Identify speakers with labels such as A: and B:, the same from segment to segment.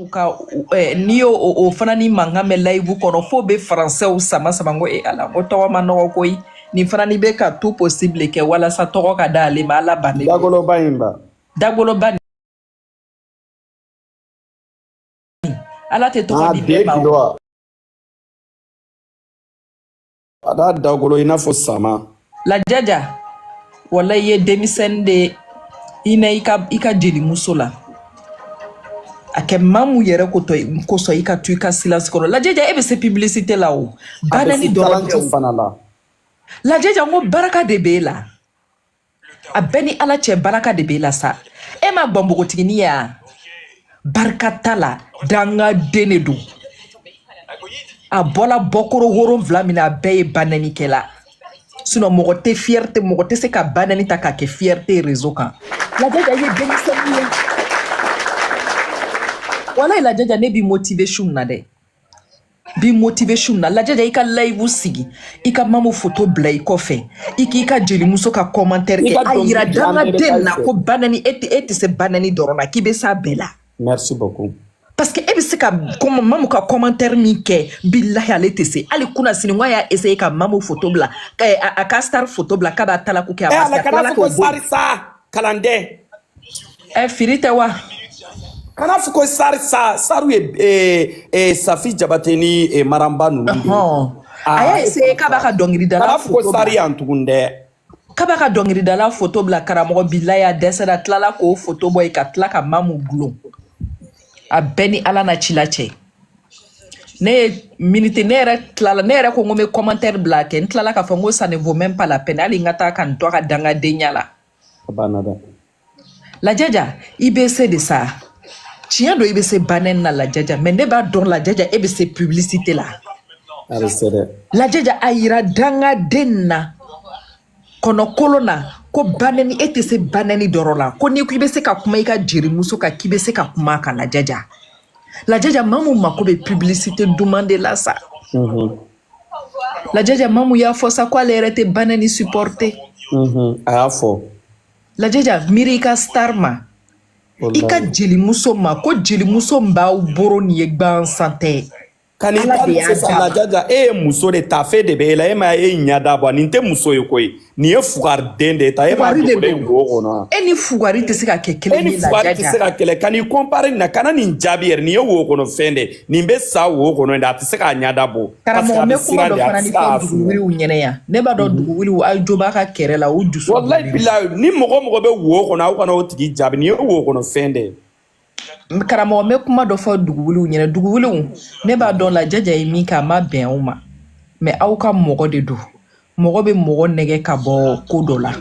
A: Ka n'i y'o o fana ni mankan mɛn live kɔnɔ, f'o bɛ faransɛw sama sama. N ko e Ala, ko tɔgɔ ma nɔgɔ koyi. Nin fana ni bɛ ka tout possible kɛ walasa tɔgɔ ka d'ale ma. Ala bannen don.
B: Dagoloba in ba.
A: Dagoloba nin, Ala tɛ tɔgɔ
B: Ah,
A: di bɛɛ
B: deux
A: ma o.
B: kilos. A t'a dagolo i n'a fɔ sama.
A: Lajaja, walayi, i ye denmisɛnnin de ye. I na i ka jelimuso la, a kɛ Mamu yɛrɛ kotɔ kosɔn, i ka to i ka silence kɔrɔ. Lajaja, e bɛ se publicité la o.
B: A bɛ
A: Banani
B: se
A: dɔrɔn tɛ
B: talanci
A: o.
B: fana la.
A: Lajaja, n ko baraka de b'e la. A bɛɛ ni Ala cɛ, baraka de b'e la sa. E ma gbɔn npogotiginin ye a barika t'a la, dangaden de don. A bɔla bɔkoro 7 min na, a bɛɛ ye banɛnikɛla. Sinon mɔgɔ tɛ fierté, mɔgɔ tɛ se ka banɛni ta k'a kɛ fierté réseau kan. Lajaja, i ye denmisɛnnin ye. Walayi Lajaja, ne b'i motivation na dɛ, bi motivation na. Lajaja, i ka live sigi, i ka Mamu photo bila i kɔfɛ, i k'i ka jelimuso ka commentaire
B: I
A: kɛ
B: ka
A: a yira
B: dɔnkili dilan, bɛɛ bɛ taa
A: dangaden
B: i
A: na
B: fɛ.
A: ko banɛni, e tɛ se banɛni dɔrɔn na, k'i bɛ s'a bɛɛ la.
B: Merci beaucoup.
A: Parce que e bɛ se ka Mamu ka commentaire min kɛ, bilahi, ale tɛ se. Hali kunna sini n ko a y'a essayer ka Mamu photo bila, a ka star photo bila k'a b'a talaku kɛ, a
B: E
A: ma se.
B: Ala
A: A
B: kana
A: tilala
B: fɔ
A: k'o
B: ko
A: bɔ yen.
B: sari sa kalanden.
A: Ɛ, firi tɛ wa?
B: Kana fɔ ko sari sa, sariw ye Safi Jabate ni Maranba ninnu de ye.
A: Ɔhɔn, a
B: Ah,
A: y'a
B: e
A: essayer k'a b'a ka dɔnkilidala
B: kana fɔ ko
A: photo
B: sari
A: bila
B: yan tugun dɛ.
A: k'a b'a ka dɔnkilidala photo bila. Karamɔgɔ, bilahi, a dɛsɛra, a tilala k'o photo bɔ yen ka tila ka Mamu gulon. A bɛɛ ni Ala na ci la cɛ. Ne ye minute, ne yɛrɛ tilala, ne yɛrɛ ko n ko n bɛ commentaire bila kɛ, n tilala k'a fɔ n ko ça ne vaut même pas la peine, hali n ka taa ka nin to a ka dangadenya la.
B: A banna dɛ.
A: Lajaja, i bɛ se de sa. Tiɲɛ don, i bɛ se banɛni na Lajaja, mais ne b'a dɔn Lajaja, e bɛ se publicité la.
B: A bɛ se dɛ.
A: Lajaja, a yira dangaden na kɔnɔkolon na ko banɛni, e tɛ se banɛni dɔrɔn la, ko n'i ko i bɛ se ka kuma i ka jelimuso kan, k'i bɛ se ka kuma a kan. Lajaja, Lajaja, Mamu mako bɛ publicité duman de la sa. Lajaja, Mamu y'a fɔ sa ko ale yɛrɛ tɛ banɛni supporter.
B: A y'a fɔ.
A: Lajaja, miiri i ka star ma, i ka
B: Wallahi.
A: jelimuso ma, ko jelimuso min b'aw boro nin ye gansan tɛ.
B: Ka n'i
A: Ala
B: ta
A: de y'a
B: sisan
A: d'a ma.
B: Lajaja, e ye muso de tafe de bɛ e la, e ma ye, e ɲɛ da bɔ. Nin tɛ muso ye koyi, nin ye fugariden de ye ta, e m'a
A: Fugari de
B: dogolen
A: don.
B: wo kɔnɔ.
A: E ni fugari tɛ se ka kɛ
B: E
A: kelen
B: ni
A: ye.
B: fugari tɛ
A: Lajaja.
B: se ka kɛlɛ. Ka n'i compare nin na, kana nin jaabi yɛrɛ. Nin ye wo kɔnɔ fɛn de ye, nin bɛ sa wo kɔnɔ de, a tɛ se k'a ɲɛda bɔ parce que
A: Karamɔgɔ,
B: a
A: n
B: bɛ
A: bɛ kuma
B: siran
A: dɔ
B: de, a
A: fana
B: tɛ
A: ni
B: se k'a
A: fɔ
B: assumer.
A: duguwiriw ɲɛnɛ yan. Ne b'a dɔn duguwiriw, aw jo b'a ka kɛrɛ la, u dusu
B: Wallahi
A: donnen don.
B: bilahi, ni mɔgɔ o mɔgɔ bɛ wo kɔnɔ, aw kana o tigi jaabi. Nin ye wo kɔnɔ fɛn de ye.
A: Karamɔgɔ, n bɛ kuma dɔ fɔ duguwiliw ɲɛna. Duguwiliw, ne b'a dɔn Lajaja ye min kɛ, a ma bɛn aw ma, mais aw ka mɔgɔ de don. Mɔgɔ bɛ mɔgɔ nɛgɛ ka bɔ ko dɔ la.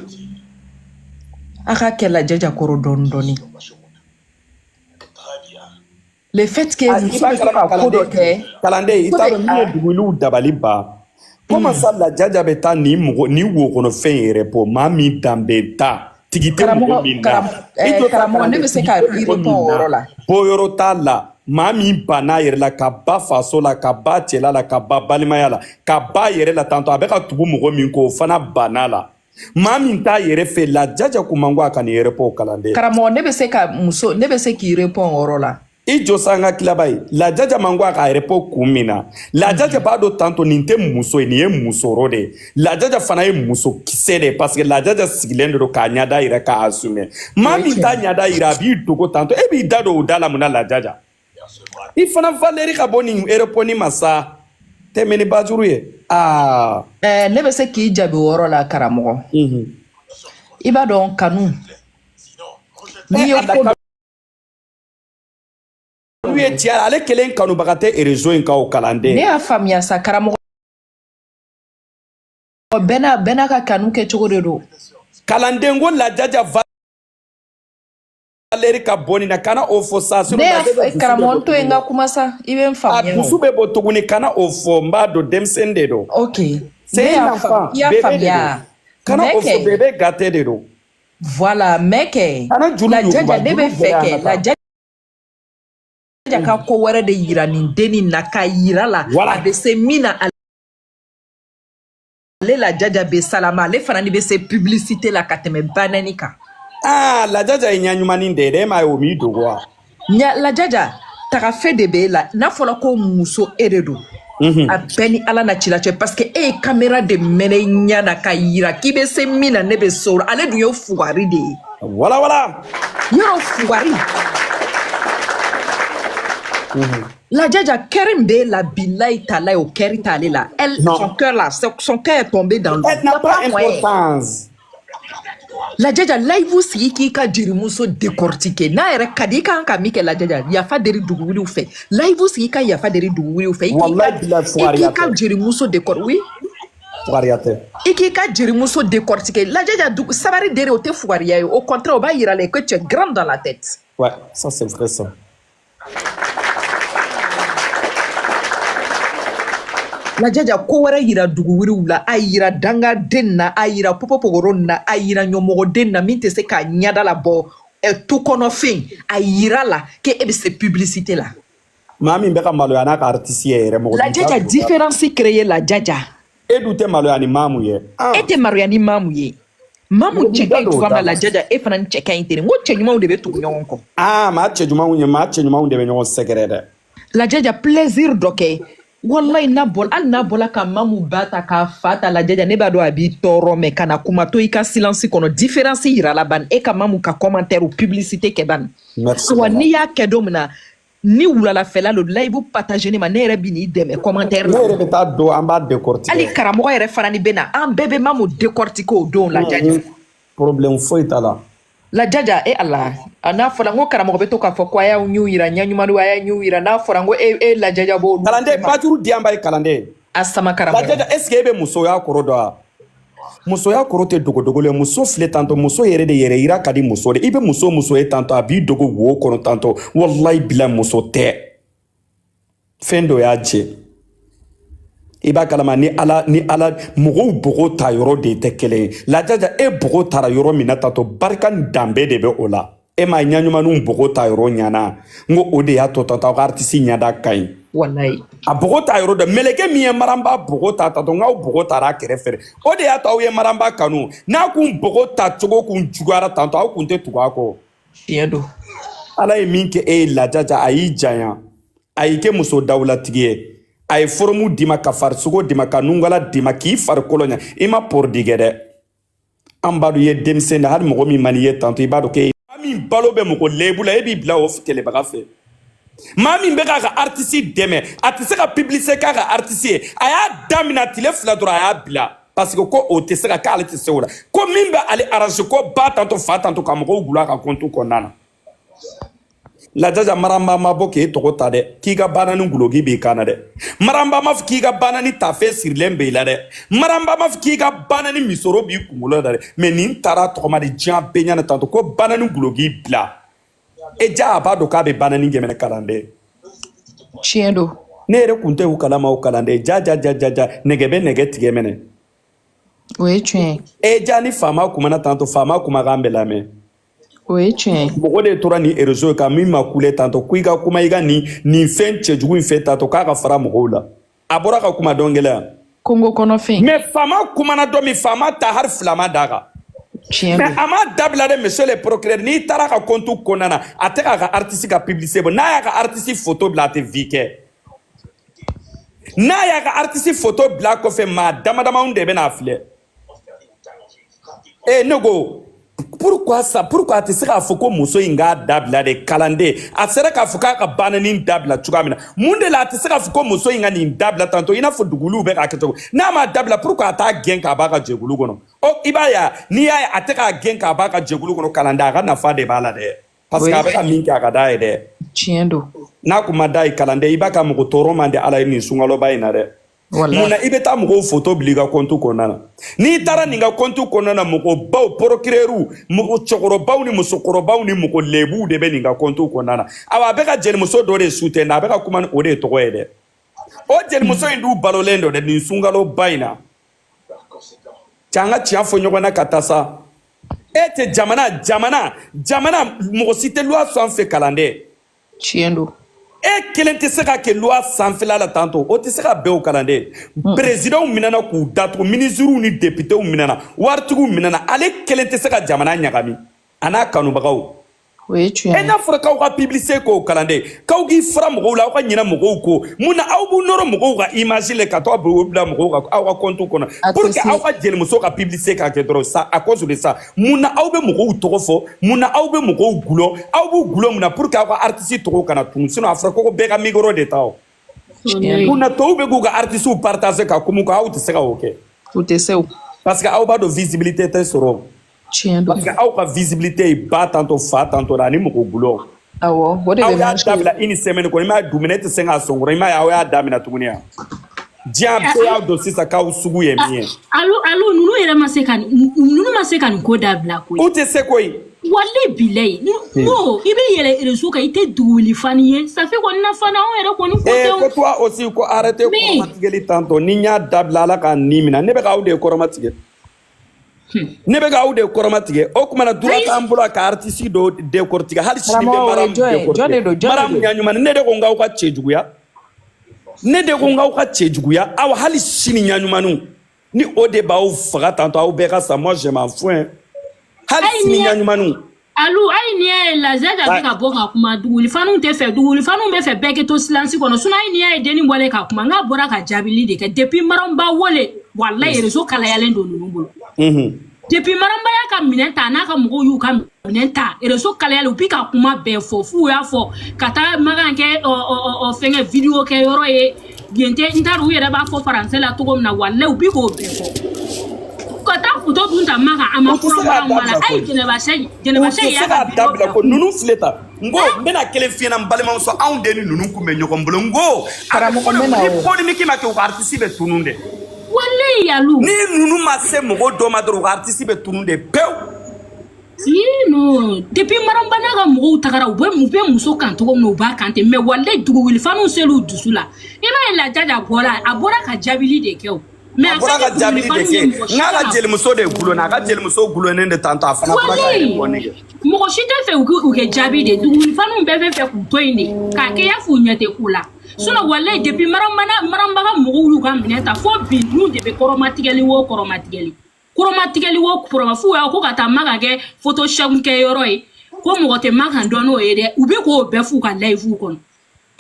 A: A ka kɛ Lajaja kɔrɔ dɔɔni dɔɔni. Le fait que
B: Ah, i
A: muso
B: b'a
A: bɛ to
B: kalama
A: ka ko dɔ
B: kalanden
A: kɛ.
B: Kalanden, i
A: Muso
B: t'a
A: bɛ
B: dɔn min ye
A: a
B: duguwiliw dabali ban. Comment ça, Lajaja bɛ taa nin mɔgɔ nin wo kɔnɔ fɛn yɛrɛ bɔ, maa min danbe ta tigi tɛ mɔgɔ
A: Karamɔgɔ,
B: min na? I jɔ sa
A: karamɔgɔ, ne
B: kalanden,
A: bɛ se
B: tigi
A: ka
B: tɛ
A: i
B: mɔgɔ
A: répond
B: min
A: o
B: na,
A: yɔrɔ la.
B: bɔyɔrɔ t'a la, maa min banna yɛrɛ la ka ba faso la, ka ba cɛla la, ka ba balimaya la, ka ba yɛrɛ la tantɔ, a bɛ ka tugu mɔgɔ min kɔ, o fana banna la, maa min t'a yɛrɛ fɛ. Lajaja kun man ko a ka nin yɛrɛ bɔ o kalanden.
A: Karamɔgɔ, ne bɛ se ka muso, ne bɛ se k'i répond o yɔrɔ la.
B: I jɔ sa, an ka tilaba ye. Lajaja man ko a ka répond kun min na, Lajaja b'a dɔn tantɔ nin tɛ muso ye, nin ye musoro de ye. Lajaja fana ye muso kisɛ de ye, parce que Lajaja sigilen de don k'a ɲɛda yira, k'a assumer.
A: O
B: Maa
A: ye
B: min
A: tiɲɛ
B: t'a
A: ye.
B: ɲɛda yira, a b'i dogo tantɔ, e b'i da don o da la mun na? Lajaja, i fana valeri ka bɔ nin répond ma sa, tɛmɛ ni bajuru ye aa.
A: Ne bɛ se k'i jaabi o yɔrɔ la, karamɔgɔ. I b'a dɔn, kanu, n'i
B: Ɛ
A: ye
B: a da
A: ko dɔ
B: kanu ye tiɲɛ, ale kelen kanubaga tɛ réseau in kan o
A: Ne
B: kalanden.
A: y'a faamuya sa, karamɔgɔ, bɛɛ n'a ka kanu kɛ cogo de don.
B: Kalanden ko Lajaja valeri ka bɔ nin na, kana o fɔ sa,
A: Ne
B: sinon
A: y'a
B: Lajaja dusu bɛ
A: karamɔgɔ,
B: bɔ
A: n to yen, n
B: tuguni.
A: ka kuma sa, i bɛ n
B: A
A: faamuya
B: dusu
A: o.
B: bɛ bɔ tuguni, kana o fɔ. N b'a dɔn, denmisɛnnin de don.
A: Ok, ne
B: C'est un
A: y'a faamu,
B: enfant,
A: i y'a
B: bébé de don.
A: faamuya.
B: Kana
A: Mais
B: o fɔ,
A: kɛ
B: bébé gâté de don.
A: Voilà, mais kɛ
B: Kana juru
A: Lajaja,
B: yuguba
A: ne
B: juru
A: bɛ fɛ
B: bɛɛ an
A: kɛ
B: ka taa.
A: Lajaja ka ko wɛrɛ de yira nin dennin na, k'a yira la a
B: Voilà.
A: bɛ se min na. Ale Lajaja bɛ salama, ale fana ni bɛ se publicité la ka tɛmɛ banɛni kan.
B: Ah, Lajaja ye ɲɛ ɲumannin de ye dɛ, e m'a ye o m'i dogo wa?
A: Ɲa Lajaja, Tagafe de b'e la. N'a fɔra ko muso, e de don. A bɛɛ ni Ala na cila cɛ, parce que e ye caméra de mɛnɛ i ɲɛ na ka yira k'i bɛ se min na, ne bɛ se o la. Ale dun ye fugari de ye.
B: Wala wala.
A: Yɔrɔ fugari. Lajaja, cœur min b'e la, bilayi talayi, o cœur t'ale la. Elle,
B: Non.
A: son cœur là, son cœur est tombé dans l'eau.
B: Elle n'a
A: Y a
B: pas
A: pas moyen.
B: importance.
A: Lajaja, live sigi k'i ka jelimuso décortiquer n'a yɛrɛ ka di i kan ka min kɛ. Lajaja, yafa deli duguwuliw fɛ. Live sigi ka yafa deli duguwuliw fɛ. I k'i ka
B: Wallahi bilahi
A: i
B: fugariya
A: k'i ka
B: tɛ.
A: jelimuso décor, oui.
B: Fugariya tɛ.
A: I k'i ka jelimuso décortiquer. Lajaja, dugu sabari dere, o tɛ fugariya ye. Au contraire, o b'a yira la que tu es grande dans la tête.
B: Ouais, ça c'est vrai ça.
A: Lajaja, ko wɛrɛ yira duguwuliw la, a yira dangaden na, a yira popopogoro na, a yira ɲɔmɔgɔden na min tɛ se k'a ɲɛda labɔ tu kɔnɔ fɛn, a yira la k'e bɛ se publicité la.
B: Maa min bɛ ka maloya n'a ka artiste ye yɛrɛ, mɔgɔ b'i da
A: Lajaja,
B: don o da la.
A: différence créer, Lajaja.
B: E dun tɛ maloya ni maamu ye.
A: E
B: Ah,
A: tɛ maloya ni maamu ye. Maamu
B: mɔgɔ b'i
A: cɛ
B: da
A: ka ɲi
B: don o
A: cogoya min
B: da
A: na,
B: la.
A: Lajaja, e fana ni cɛ ka ɲi ten. N ko cɛ ɲumanw de bɛ tugu ɲɔgɔn kɔ.
B: Ah, maa cɛ ɲumanw ye, maa cɛ ɲumanw de bɛ ɲɔgɔn sɛgɛrɛ dɛ.
A: Lajaja, plaisir dɔ kɛ. Wallahi, n'a bɔla, hali n'a bɔla ka mamu ba ta k'a fa ta, Lajaja, ne b'a dɔn a b'i tɔɔrɔ, mɛ kana kuma to i ka silence kɔnɔ. Différence yira la bani, e ka mamu ka commentaire u publicité kɛ bani.
B: Merci
A: Wa
B: maman.
A: n'i y'a kɛ don min na, ni wulalafɛla lo, live partage ne ma, ne yɛrɛ bi n'i dɛmɛ commentaire
B: Ne
A: la.
B: yɛrɛ bɛ taa don, an b'a
A: Hali
B: décortiquer.
A: karamɔgɔ yɛrɛ fana ni bɛ na, an bɛɛ bɛ mamu décortiquer o don, Lajaja.
B: Problème foyi t'a la.
A: Lajaja, e Ala, a n'a fɔra n ko karamɔgɔ bɛ to k'a fɔ ko a y'aw ɲɛw yira, ɲɛ ɲuman don, a y'a ɲɛw yira. N'a fɔra n ko e Lajaja b'olu
B: Kalanden, bajuru di an ba ye kalanden.
A: A sama karamɔgɔ.
B: Lajaja, est ce que e bɛ musoya kɔrɔ dɔn wa? Musoya kɔrɔ tɛ dogodogo ye. Muso filɛ tantɔ, muso yɛrɛ de yɛrɛ yira ka di muso de. I bɛ muso muso ye tantɔ, a b'i dogo wo kɔnɔ tantɔ. Wallahi bila muso tɛ. Fɛn dɔ y'a jɛ. I b'a kalama ni Ala ni Ala mɔgɔw bogo ta yɔrɔ de tɛ kelen ye. Lajaja, e bogo tara yɔrɔ min na tantɔ, barika ni danbe de bɛ o la. E m'a ye ɲaɲumaninw bogo ta yɔrɔ ɲana. N ko o de y'a to tantɔ aw ka artiste ɲɛda ka ɲi.
A: Wallahi.
B: A bogo ta yɔrɔ dɔ, mɛlɛkɛ min ye maranba bogo ta tantɔ, n k'aw bogo tara a kɛrɛfɛ. O de y'a to aw ye maranba kanu. N'a kun bogo ta cogo kun juguyara tantɔ, aw kun tɛ tugu a kɔ.
A: Tiɲɛ don.
B: Ala ye min kɛ e ye Lajaja, a y'i janya, a y'i kɛ muso dawulatigi ye, a ye foromu d'i ma, ka farisogo d'i ma, ka nungala d'i ma, k'i farikolo ɲɛ. I ma porodi kɛ dɛ. An b'a dɔn i ye denmisɛn de, hali mɔgɔ min man n'i ye tantɔ, i b'a dɔn k'e maa min balo bɛ mɔgɔ lebu la, e b'i bila o kɛlɛbaga fɛ. Maa min bɛ k'a ka artiste dɛmɛ, a tɛ se ka publicité k'a ka artiste ye. A y'a daminɛ tile 2 dɔrɔn, a y'a bila, parce que ko o tɛ se ka k'ale tɛ se o la. Ko min bɛ ale arranger, ko ba tantɔ, fa tantɔ, ka mɔgɔw gulon a ka compte kɔnɔna na. Lajaja, maranba ma bɔ k'e tɔgɔ ta dɛ, k'i ka banani guloki b'i kan na dɛ. Maranba ma fɔ k'i ka banani tafe sirilen b'i la dɛ. Maranba ma fɔ k'i ka banani misoro b'i kunkolo la dɛ. Mais nin taara tɔgɔma de diɲɛ bɛɛ ɲɛna tantɔ ko banani guloki bila e ja. A b'a dɔn k'a bɛ banani kɛmɛ kalanden.
A: Tiɲɛ don.
B: Ne yɛrɛ kun tɛ u kalama o kalanden. Ja ja ja ja ja, nɛgɛ bɛ nɛgɛ tigɛ mɛnɛ.
A: O ye tiɲɛ ye.
B: E ja, ni faama kumana tantɔ, faama kumakan bɛ lamɛn.
A: O ye tiɲɛ ye.
B: Mɔgɔ de tora nin réseau kan min ma kule tantɔ ko i ka kuma, i ka nin fɛn cɛjugu in fɛ tantɔ, k'a ka fara mɔgɔw la. A bɔra ka kuma dɔn gɛlɛya.
A: Kongo kɔnɔ fɛn.
B: Mais faama kumana dɔ min, faama ta hali fila ma d'a kan.
A: Tiɲɛ
B: Mais
A: don.
B: a ma dabila dɛ, monsieur le procureur. N'i taara a ka compte kɔnɔna na, a tɛ k'a ka artiste ka publicité bɔ. N'a y'a ka artiste photo bila, a tɛ vie kɛ. N'a y'a ka artiste photo bila kɔfɛ, maa dama damaw de bɛ n'a filɛ. E ne ko pourquoi ça? Pourquoi a tɛ se k'a fɔ ko muso in k'a dabila de? Kalanden, a sera k'a fɔ k'a ka banani dabila cogoya min na, mun de la a tɛ se k'a fɔ ko muso in ka nin dabila tantɔ, i n'a fɔ dugukolow bɛ k'a kɛ cogo? N'a ma dabila, pourquoi a t'a gɛn k'a b'a ka jɛkulu kɔnɔ? Ɔ, i b'a ye a, n'i y'a ye a tɛ k'a gɛn k'a b'a ka jɛkulu kɔnɔ, kalanden, a ka nafa de b'a la dɛ, parce que a bɛ ka min kɛ, a ka d'a ye dɛ.
A: Tiɲɛ don.
B: N'a kun ma d'a ye, kalanden, i b'a ka mɔgɔ tɔɔrɔ man di Ala ye nin sunkaloba in na dɛ.
A: Wallahi.
B: Mun na i bɛ taa mɔgɔw photo bila i ka compte kɔnɔna na? N'i taara nin ka compte kɔnɔna na, mɔgɔbaw, procureur, mɔgɔ cɛkɔrɔbaw ni musokɔrɔbaw ni mɔgɔ lebuw de bɛ nin ka compte kɔnɔna na. Awa, a bɛ ka jelimuso dɔ de soutien, a bɛ ka kuma ni o de tɔgɔ ye dɛ. O jelimuso in dun balolen don dɛ nin sunkaloba in na. Cɛ, an ka tiɲɛ fɔ ɲɔgɔn na ka taa sa. E tɛ jamana jamana jamana, mɔgɔ si tɛ loi sanfɛ, kalanden.
A: Tiɲɛ don.
B: E kelen tɛ se ka kɛ loi sanfɛla la tantɔ, o tɛ se ka bɛn o kalanden. Présidentw minɛna k'u datugu, ministres ni députés minɛna, waritigiw minɛna, ale kelen tɛ se ka jamana ɲagami, a n'a kanubagaw.
A: O ye tiɲɛ
B: E
A: ye.
B: N'a fɔra k'aw ka publicité k'o kalanden, k'aw k'i fara mɔgɔw la, aw ka ɲinɛ mɔgɔw ko mun na, aw b'u nɔrɔ mɔgɔw ka image la ka to o bila mɔgɔw ka aw ka compte kɔnɔ
A: A
B: pour
A: tɛ
B: que aw
A: se.
B: ka jelimuso ka publicité ka kɛ dɔrɔn sa, à cause de ça. Mun na aw bɛ mɔgɔw tɔgɔ fɔ? Mun na aw bɛ mɔgɔw gulɔ? Aw b'u gulɔ mun na? Pour que aw ka artiste tɔgɔ kana tunu, sinon a fɔra ko bɛɛ ka micro de ta o.
A: Tiɲɛ
B: Mun
A: don.
B: na tɔw bɛ k'u ka artistes partager ka kuma u kan, aw tɛ se ka o kɛ?
A: U tɛ se o.
B: Parce que aw b'a dɔn visibilité tɛ sɔrɔ.
A: Tiɲɛ don.
B: Parce que aw ka visibilité ye ba tantɔ, fa tantɔ la, ani mɔgɔ gulɔ.
A: Awɔ, o de
B: Aw
A: bɛ
B: y'a
A: marcher.
B: dabila une semaine kɔnɔ, i m'a ye, dumuni tɛ se k'a sɔn kɔrɔ, i m'a ye, aw y'a daminɛ tuguni yan. Diɲɛ bɛɛ y'a dɔn sisan k'aw sugu ye min ye.
C: Alo alo, ninnu yɛrɛ ma se ka ninnu ma se ka nin ko dabila koyi.
B: U tɛ se koyi.
C: Wale bilayi, no i bɛ yɛlɛ réseau kan, i tɛ duguli fani ye, ça fait kɔni na fana anw yɛrɛ kɔni ko
B: Eh,
C: tɛ
B: ko toi aussi, ko arrêtez.
C: Mais
B: Kɔrɔmatigɛli tantɔ, ni n y'a dabila, Ala k'a ni minɛ. Ne bɛ k'aw de kɔrɔmatigɛ, ne bɛ k'aw de kɔrɔmatigɛ. O kuma na, droit
C: ayi
B: t'an bolo ka artiste dɔ décortiquer. Hali sini n bɛ
A: Karamɔgɔ, o ye
B: Maramu
A: jɔn ye? Jɔn de
B: décortiquer.
A: don? Jɔn de
B: Maramu
A: don?
B: ɲaɲuman, ne de ko n k'aw ka cɛjuguya, ne de ko n k'aw ka cɛjuguya. Aw hali sini ɲaɲumanw ni o de b'aw faga tantɔ, aw bɛɛ ka sa, moi je m'en fous hein. Hali
C: ayi
B: sini
C: ni ye
B: ɲaɲumanw.
C: Alu, ayi, n'i y'a ye Lazaja bɛ ka bɔ ka kuma, dugulifaniw tɛ fɛ, dugulifaniw bɛ fɛ bɛɛ kɛ to silence kɔnɔ. Sinon ayi, n'i y'a ye denni bɔlen ka kuma, n k'a bɔra ka jaabili de kɛ. Depuis Maramba wele, walayi, réseau kalayalen don ninnu bolo. Depuis Maramba y'a ka minɛn ta, n'a ka mɔgɔw y'u ka minɛn ta, réseau kalayalen, u bi ka kuma bɛɛ fɔ f'u y'a fɔ ka taa Makan kɛ ɔ ɔ ɔ fɛngɛ vidéo kɛ yɔrɔ ye yen tɛ, n t'a dɔn u yɛrɛ b'a fɔ faransɛ la cogo min na. Walayi, u bi k'o bɛɛ fɔ ka taa photo dun ta Makan, a ma
B: U tɛ se
C: fura
B: k'a
C: Maramba la.
B: dabila
C: Ayi,
B: koyi.
C: Jɛnɛba Sɛki
B: U
C: Jɛnɛba
B: tɛ
C: Sɛki
B: se
C: y'a ka
B: k'a
C: vidéo
B: dabila
C: bila.
B: ko ninnu filɛ tan. N ko n bɛna kelen f'i ɲɛna, n balimamuso, anw de ni ninnu kun bɛ ɲɔgɔn bolo. N ko a bɛ
A: Karamɔgɔ,
B: fɔ
A: n
B: de
A: bɛ
B: ko
A: na
B: ni
A: o.
B: polémique ma kɛ, u ka artiste bɛ tunun dɛ.
C: Walayi, alu.
B: Ni ninnu ma se mɔgɔ dɔ ma dɔrɔn, u ka artiste bɛ tunun de pewu.
C: Ii non, depuis Maramba n'a ka mɔgɔw tagara, u bɛ muso kan cogo min na, u b'a kan ten. Mais walayi, duguwulifaniw ser'u dusu la. I b'a ye Lajaja bɔra, a bɔra ka jaabili de kɛ o. Mais
B: A
C: a
B: bɔra
C: fɛn
B: ka jaabili de
C: duguwulifaniw ye
B: kɛ.
C: mɔgɔ si
B: N k'a ka
C: kana
B: jelimuso de gulonna, a ka jelimuso gulonnen de tantɔ, a fana bɔra k'a yɛrɛ
C: walayi
B: bɔ ne kɛ.
C: Mɔgɔ si tɛ fɛ u kɛ jaabi de. Duguwulifaniw bɛɛ bɛ fɛ k'u to yen de k'a kɛ i y'a fɔ u ɲɛ tɛ ko la. Sinon walayi, depuis Maramba n'a Maramba ka mɔgɔw y'u ka minɛn ta fo bi, ninnu de bɛ kɔrɔmatigɛli o kɔrɔmatigɛli, kɔrɔmatigɛli o kɔrɔma, f'u y'a ko ka taa Makan kɛ photoshop kɛ yɔrɔ ye, ko mɔgɔ tɛ Makan dɔn n'o ye dɛ. U bɛ k'o bɛɛ f'u ka live kɔnɔ.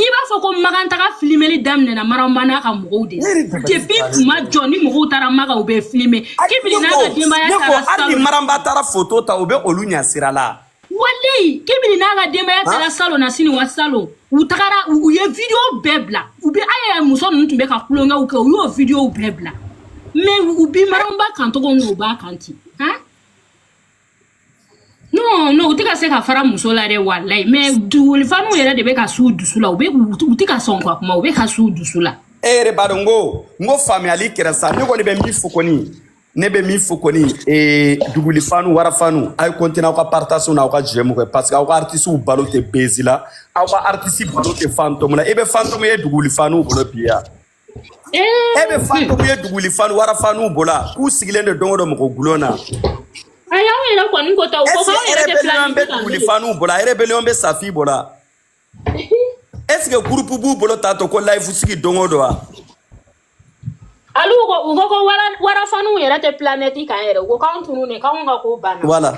C: I b'a fɔ ko Makan taga filmeli daminɛna Maramba n'a ka mɔgɔw de
B: Ne
C: la.
B: yɛrɛ dabali
C: Depuis
B: bannen.
C: kuma jɔ ni mɔgɔw taara Makan, u bɛ filmer.
B: Ayi,
C: Kibili
B: ne
C: n'a
B: ko
C: ka denbaya
B: ne ko
C: taara
B: hali ni
C: salon.
B: Maramba taara photo ta, u bɛ olu ɲɛ sira la.
C: Walayi, Kibili n'a ka denbaya taara salon na sini wa salon, u tagara, u ye vidéo bɛɛ bila. U bɛ a ye muso ninnu tun bɛ ka kulonkɛw kɛ, u y'o vidéo bɛɛ bila. Mais u bi Maramba kan cogo min na, u b'a kan ten han. Non non, u tɛ ka se ka fara muso la dɛ, walayi. Mais duguwolifaniw yɛrɛ de bɛ ka s'u dusu la, u bɛ u tɛ ka sɔn ka kuma, u bɛ ka s'u dusu la.
B: E yɛrɛ b'a dɔn n ko faamuyali kɛra sa. Ne kɔni bɛ min fɔ kɔni, ne bɛ min fɔ kɔni, dugulifanu, warafanu, a ye continuer aw ka partage n'aw ka j'aime kɛ, parce que aw ka artistes balo tɛ bezi la, aw ka artiste balo tɛ fantôme la. E bɛ fantôme ye dugulifanu bolo bi yan? E bɛ fantôme ye dugulifanu, warafanu bolo a k'u sigilen de don o don mɔgɔ gulon na?
C: Ayi, anw yɛrɛ kɔni ko ta, u ko
B: Est ce
C: k'anw
B: que
C: yɛrɛ tɛ
B: rébellion
C: planning
B: bɛ
C: kan bilen.
B: Dugulifanu bolo, rébellion bɛ Safi bolo? Est ce que groupe b'u bolo tantôt ko live sigi don o don wa?
C: Alu ko u ko ko wara warafaniw yɛrɛ tɛ planète kan yɛrɛ, u ko k'anw tunu de, k'anw ka ko banna.
B: Voilà.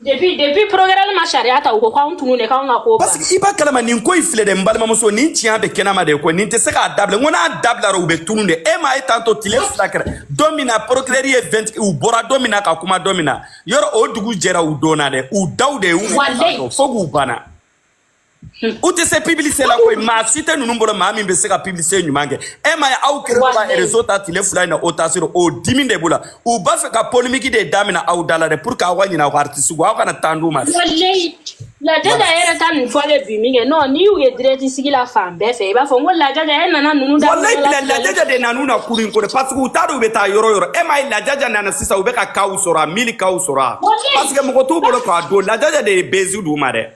C: Depuis progrès ma sariya ta, u ko k'anw tunu de, k'anw ka ko
B: Parce
C: banna.
B: que i b'a kalama, nin ko in filɛ dɛ, n balimamuso, nin tiɲɛ bɛ kɛnɛma de ko nin tɛ se k'a dabila. N ko n'a dabilara, u bɛ tunun de. E m'a ye tantôt tile 2 kɛra don min na, procureur ye 20, u bɔra don min na ka kuma don min na, yɔrɔ o dugu jɛra, u donna dɛ, u daw de y'u minɛ.
C: Walayi.
B: Tantôt fo k'u banna, u tɛ se publicité la koyi. Maa si tɛ ninnu bolo, maa min bɛ se ka publicité ɲuman kɛ. E m'a ye aw kɛlen ka
C: Walayi.
B: réseau ta tile 2 in na, o ta sɔrɔ o dimi de b'u la. U b'a fɛ ka polémique de daminɛ aw da la dɛ, pour que aw ka ɲinɛ aw ka artiste kɔ, aw kana taa d'u ma dɛ.
C: Walayi, Lajaja yɛrɛ ta nin fɔlen bi min kɛ, non, n'i y'u ye direct sigi la fan bɛɛ fɛ, i b'a fɔ n ko Lajaja e nana ninnu
B: Wallahi
C: daminɛ la
B: bila
C: tigɛli.
B: Lajaja de nan'u na kuru in kɔnɔ, parce que u t'a dɔn u bɛ taa yɔrɔ o yɔrɔ. E m'a ye Lajaja nana sisan, u bɛ ka kaw sɔrɔ, a mili kaw sɔrɔ a, parce que mɔgɔ t'u bolo k'a don. Lajaja de ye bezi d'u ma dɛ.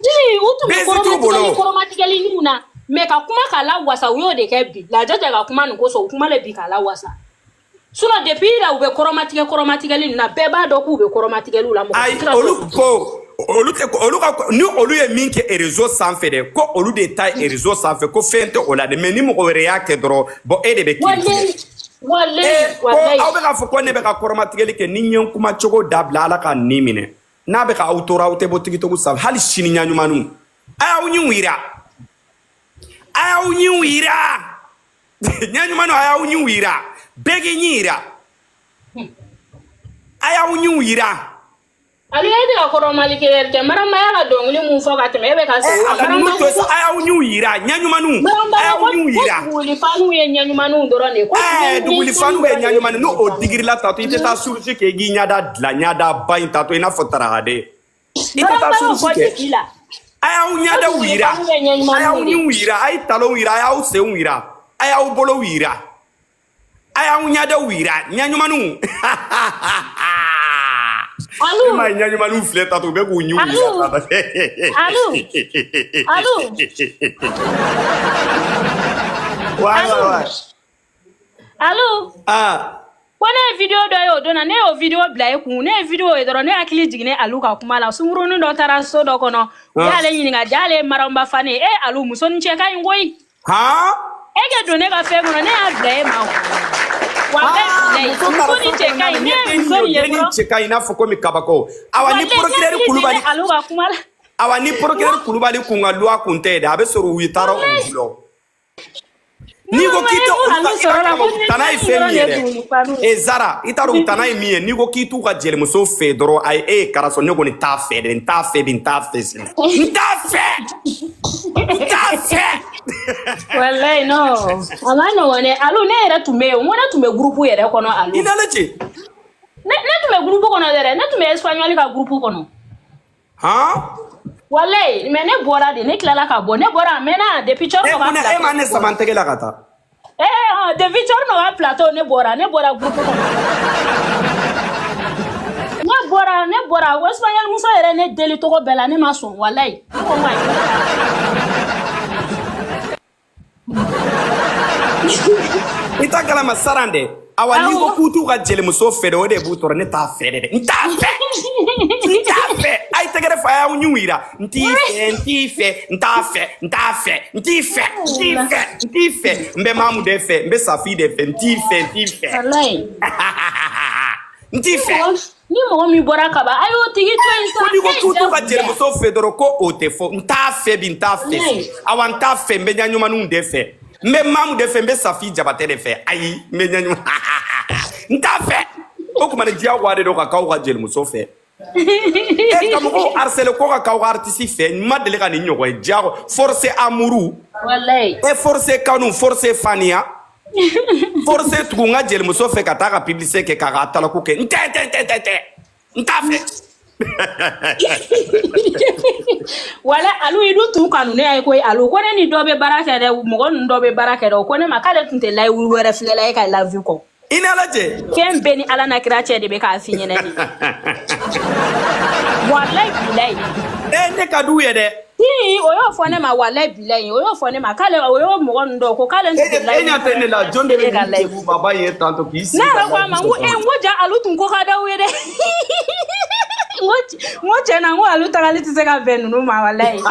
C: Jigi, u tun bɛ
B: Bezi t'u
C: kɔrɔmatigɛli
B: bolo.
C: kɔrɔmatigɛli ninnu na, mais ka kuma k'a la wasa, u y'o de kɛ bi. Lajaja ka kuma nin kosɔn, u kuma le bi k'a la wasa. Sinon depuis la u bɛ kɔrɔmatigɛ kɔrɔmatigɛli ninnu na, bɛɛ b'a dɔn k'u bɛ kɔrɔmatigɛliw la, mɔgɔ si
B: Ayi,
C: tɛ ka
B: olu
C: sɔn.
B: ko olu tɛ olu ka, ni olu ye min kɛ réseau sanfɛ dɛ, ko olu de ta ye réseau sanfɛ, ko fɛn tɛ o la dɛ. Mais ni mɔgɔ wɛrɛ y'a kɛ dɔrɔn, bon, e de bɛ kiiri tigɛ.
C: Walayi, walayi.
B: Ee, ko
C: walayi.
B: aw bɛ k'a fɔ ko ne bɛ ka kɔrɔmatigɛli kɛ, ni n ye n kuma cogo dabila, Ala ka nin minɛ. N'a bɛ ka aw tɔɔrɔ, aw tɛ bɔ TikTok sanfɛ hali sini. Ɲaɲumanninw, a y'aw ɲinw yira, a y'aw ɲinw yira. Ɲaɲumanninw, a y'aw ɲinw yira, bɛɛ k'i ɲin yira, a y'aw ɲinw yira.
C: Alu, e tɛ ka kɔrɔmali kɛ kɛ Maramba y'a ka dɔnkili mun fɔ ka tɛmɛ, e bɛ ka
B: Ɛ
C: segin o
B: ala
C: kan.
B: ninnu
C: Maramba
B: to
C: ko
B: sa, a y'aw ɲinw yira, ɲaɲumanninw,
C: Maramba
B: a y'aw
C: ko
B: ɲinw
C: ko
B: yira.
C: Dugulifaniw ye ɲɛɲumanninw dɔrɔn de ye ko.
B: Ɛɛ, dugulifaniw ye
C: dɔrɔn de ye
B: ɲaɲumannin. N'o o digirila tatɔ, i tɛ taa surusi kɛ, i k'i ɲɛda dilan, ɲɛda ba in tatɔ i n'a fɔ tarakaden, i tɛ taa
C: Maramba y'o
B: surusi
C: fɔ
B: kɛ.
C: Jibi la.
B: A y'aw
C: Ko
B: ɲɛdaw yira,
C: dugulifaniw ye
B: a y'aw
C: ɲɛɲumanninw de ye.
B: ɲinw yira, a ye talonw yira, a y'aw senw yira, a y'aw bolow yira, a y'aw ɲɛdaw yira, ɲaɲumanninw.
C: Alu.
B: E ma ye, ɲaɲumanninw filɛ tatɔ, u bɛ k'u ɲinw
C: Alu.
B: yira tatɔ.
C: Alu, Alu.
B: Ouais,
C: Alu.
B: ouais, ouais.
C: Alu.
B: Ah.
C: Ko ne ye vidéo dɔ ye o don na, ne y'o vidéo bila e kun. Ne ye vidéo ye dɔrɔn, ne hakili jiginnen Alu ka kuma la. Sunkurunin dɔ taara so dɔ kɔnɔ, u
B: ah
C: y'ale ɲininka, ja ale ye Maramba fan ye. E Alu, muso ni cɛ ka ɲi koyi.
B: Han.
C: E kɛ don ne ka fɛn kɔnɔ, ne y'a bila e ma o walayi.
B: Ah,
C: Bilayi,
B: muso
C: muso
B: taara
C: ni
B: so
C: cɛ
B: kɔnɔna
C: ka
B: na
C: ɲi.
B: n
C: Ne
B: ye
C: ye
B: dennin
C: muso
B: ye,
C: nin ye
B: dennin
C: dɔrɔn.
B: cɛ ka ɲi i n'a fɔ komi kabako. Awa ni
C: Walayi, ne
B: procureur
C: hakili
B: Kulubali,
C: jiginnen Alu ka kuma la.
B: awa ni procureur Kulubali kun ka loi kun tɛ yen dɛ, a bɛ sɔrɔ u taara u
C: Walayi.
B: gulɔ.
C: Ne
B: N'i
C: ko
B: ko
C: ma
B: k'i
C: e
B: tɛ
C: ko
B: olu
C: Alu
B: ka, i b'a
C: sɔrɔ la
B: kalama
C: ko ne
B: tana ye
C: ɲɛɲumannin
B: fɛn
C: dɔrɔn
B: min
C: de
B: ye
C: ye
B: dɛ.
C: dugulifaniw
B: E
C: ye.
B: Zara, i t'a dɔn u tana ye min ye. N'i ko k'i t'u ka jelimuso fɛ dɔrɔn, ayi, e ye kara sɔrɔ, ne kɔni t'a fɛ dɛ, n t'a fɛ bi, n t'a fɛ sini, n t'a fɛ, n t'a fɛ.
C: Walayi, non, a ma nɔgɔn dɛ Alu. Ne yɛrɛ tun bɛ yen, n ko ne tun bɛ groupe yɛrɛ kɔnɔ.
B: I
C: Alu.
B: n'ale cɛ.
C: Ne tun bɛ groupe kɔnɔ dɛ, ne tun bɛ espagnol ka groupe kɔnɔ.
B: Han.
C: Walayi, mais ne bɔra de, ne tilala ka bɔ, ne bɔra a mɛnna depuis
B: E
C: Cɔrɔnɔ ka
B: munna e
C: plateau
B: ma ne
C: ne bɔra.
B: sama n tɛgɛ la ka taa?
C: Eh, hɔn, depuis Cɔrɔnɔ ka plateau ne bɔra, ne bɔra groupe kɔnɔ, ne bɔra, ne bɔra. O espagnol muso yɛrɛ ne deli togo bɛɛ la, ne ma sɔn. Walayi, ne ko n ko ayi, ko ne t'a fɛ.
B: I t'a kalama saran dɛ. Awa n'i ko
C: Awɔ.
B: k'u t'u ka jelimuso fɛ dɛ, o de b'u tɔɔrɔ. Ne t'a fɛ dɛ, n t'a fɛ, n t'a fɛ. A ye tɛgɛrɛ fɔ, a y'aw ɲinw yira. N t'i fɛ, n t'i fɛ, n t'a fɛ, n t'a fɛ, n t'i fɛ, n t'i fɛ, n t'i fɛ. N bɛ Mamu de fɛ, n bɛ Safi de fɛ. N t'i fɛ, n t'i fɛ.
C: Walayi.
B: N t'i
C: Ni
B: fɛ.
C: mɔgɔ ni mɔgɔ min bɔra kaban, a y'o tigi to yen sa.
B: Ko n'i ko
C: E
B: k'u t'u ka
C: jagoya.
B: jelimuso fɛ dɔrɔn, ko o tɛ fɔ. N t'a fɛ bi, n t'a fɛ sini.
C: Walayi.
B: Awa n t'a fɛ, n bɛ ɲaɲumaninw de fɛ, n bɛ Mamu de fɛ, n bɛ Safi Jabatɛ de fɛ. Ayi, n bɛ ɲaɲuman, n t'a fɛ. O tuma ni diyagoya de don ka k'aw ka jelimuso fɛ, e ka mɔgɔw harceler ko ka k'aw ka artiste fɛ. N ma deli ka nin ɲɔgɔn ye. Diyago forcé amour.
C: Walayi.
B: E forcé kanu, forcé faniya, forcé tugu n ka jelimuso fɛ ka taa ka publicité kɛ, k'a ka talaku kɛ. N tɛ, n tɛ, n tɛ, n tɛ, n tɛ, n t'a fɛ.
C: Wala Alu, i dun tun kanu ne ye koyi. Alu ko ne ni dɔ bɛ baara kɛ dɛ, mɔgɔ ninnu dɔ bɛ baara kɛ dɛ, o ko ne ma k'ale tun tɛ layiwu wɛrɛ filɛla e ka live kɔ.
B: I ni ala cɛ.
C: Fɛn bɛɛ ni Ala na kira cɛ de bɛ k'a f'i ɲɛna nin. Walayi bilayi.
B: E ne ka d'u ye dɛ.
C: Ii, o y'o fɔ ne ma. Walayi bilayi, o y'o fɔ ne ma k'ale, o y'o mɔgɔ ninnu dɔw ko k'ale
B: E
C: tun tɛ
B: e
C: layiwu
B: ɲɛ tɛ ne la, jɔn de bɛ
C: e ka
B: nin
C: live.
B: cɛbu baba ye tantôt k'i
C: Ne
B: sigi ka
C: yɛrɛ ko a
B: live
C: ma, n ko
B: sɔsɔ.
C: e, n ko ja Alu tun ko ka d'aw ye dɛ. N ko tiɲɛ na, n ko Alu tagali tɛ se ka bɛn ninnu ma, walayi.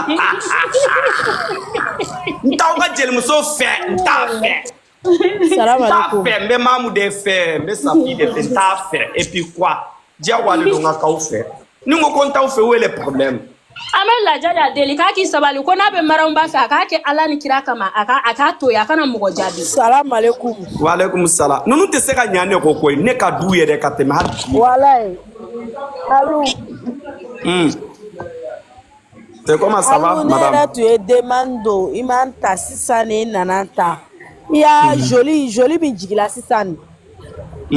B: N t'aw ka jelimuso fɛ, n t'a fɛ.
D: Salam
B: N t'a
D: alaikum.
B: fɛ, n bɛ Mamu de fɛ, n bɛ Safi de fɛ, n t'a fɛ. Et puis quoi, diyagoya de don n ka k'aw fɛ. Ni n ko ko n t'aw fɛ, où est le problème?
C: An bɛ Lajaja deli k'a k'i sabali, ko n'a bɛ Maramba fɛ, a k'a kɛ Ala ni kira kama, a k'a to yen, a kana mɔgɔ jaabi.
D: Salam alaikum.
B: Waaleykum salam. Ninnu tɛ se ka ɲa ne kɔ koyi. Ne ka d'u ye dɛ ka tɛmɛ hali bi.
D: Walayi. Alu.
B: C'est comment ça va,
D: Alu, ne
B: madame?
D: yɛrɛ tun ye demande don, i m'an ta sisan ne nana ta. I y'a joli joli min jigila sisan nin.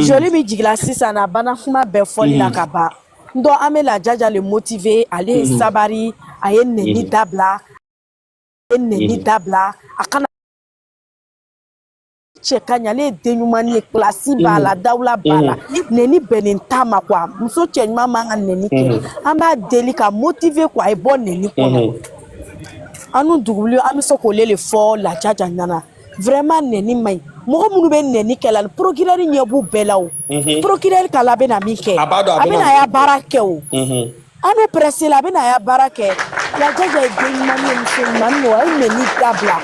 D: Joli min jigila sisan, a banna kuma bɛɛ fɔli la ka ban. Donc an bɛ Lajaja le motiver, ale ye sabari, a ye nɛni dabila, a ye nɛni dabila, a kana cɛ ka ɲi, ale ye den ɲuman ye, kilasi b'a la, dawula b'a la, nɛni bɛnnen t'a ma quoi. Muso cɛ ɲuman man ka nɛni kɛ. An b'a deli ka motiver quoi, a ye bɔ nɛni kɔnɔ. An n'u duguli, an bɛ se k'ole le fɔ Lajaja ɲɛna. Vraiment, nɛni man ɲi. Mɔgɔ minnu bɛ nɛni kɛ la, procureur ɲɛ b'u bɛɛ la o. Procureur k'a la, a bɛna min kɛ,
B: A b'a dɔn a
D: a
B: bɛna
D: bɛna a
B: min
D: y'a
B: kɛ.
D: baara kɛ o. An n'u pressé la, a bɛna a y'a baara kɛ. Lajaja ye den ɲuman ye, muso ɲuman don, a ye nɛni dabila.